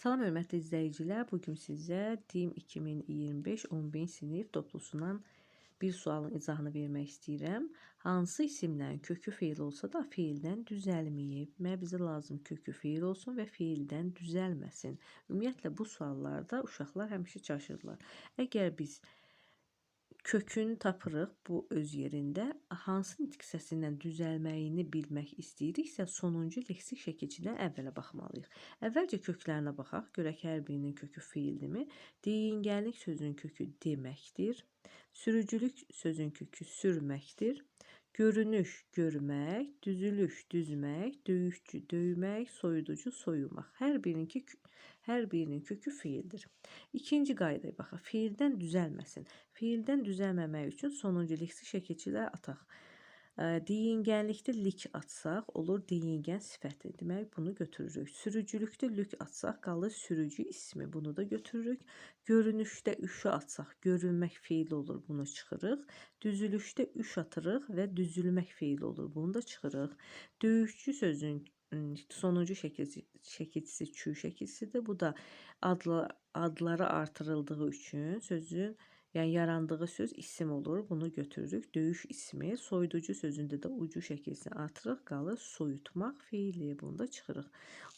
Salam hörmətli izləyicilər, bu gün sizə DİM 2025 11-ci sinif toplusundan bir sualın izahını vermək istəyirəm. Hansı isimlərin kökü feil olsa da feildən düzəlməyib? Mənə bizə lazım kökü feil olsun və feildən düzəlməsin. Ümumiyyətlə bu suallarda uşaqlar həmişə çaşırlar. Əgər biz kökünü tapırıq bu öz yerində, hansı nitq hissəsindən düzəlməyini bilmək istəyiriksə, sonuncu leksik şəkilçidən əvvələ baxmalıyıq. Əvvəlcə köklərinə baxaq, görək hər birinin kökü feildirmi? Deyingənlik sözünün kökü deməkdir. Sürücülük sözün kökü sürməkdir. Görünüş, görmək, düzülüş, düzmək, döyüşçü, döymək, soyuducu, soyumaq. Hər birinin kökü feildir. İkinci qaydaya baxaq. Feildən düzəlməsin. Feildən düzəlməmək üçün sonuncu leksik şəkilçiləri ataq. Deyingənlikdə lik atsaq olur deyingən sifəti. Demək bunu götürürük. Sürücülükdə lük atsaq qalır sürücü ismi. Bunu da götürürük. Görünüşdə üşü atsaq görünmək feili olur. Bunu çıxırıq. Düzülüşdə üş atırıq və düzülmək feili olur. Bunu da çıxırıq. Döyüşçü sözün sonuncu şəkilçisi çü şəkilçisidir. Bu da adları artırıldığı üçün sözün, yəni yarandığı söz isim olur. Bunu götürürük. Döyüş ismi. Soyuducu sözündə də ucu şəkilçisini artırıq. Qalır soyutmaq feili. Bunu da çıxırıq.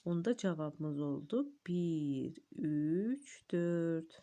Onda cavabımız oldu 1, 3, 4.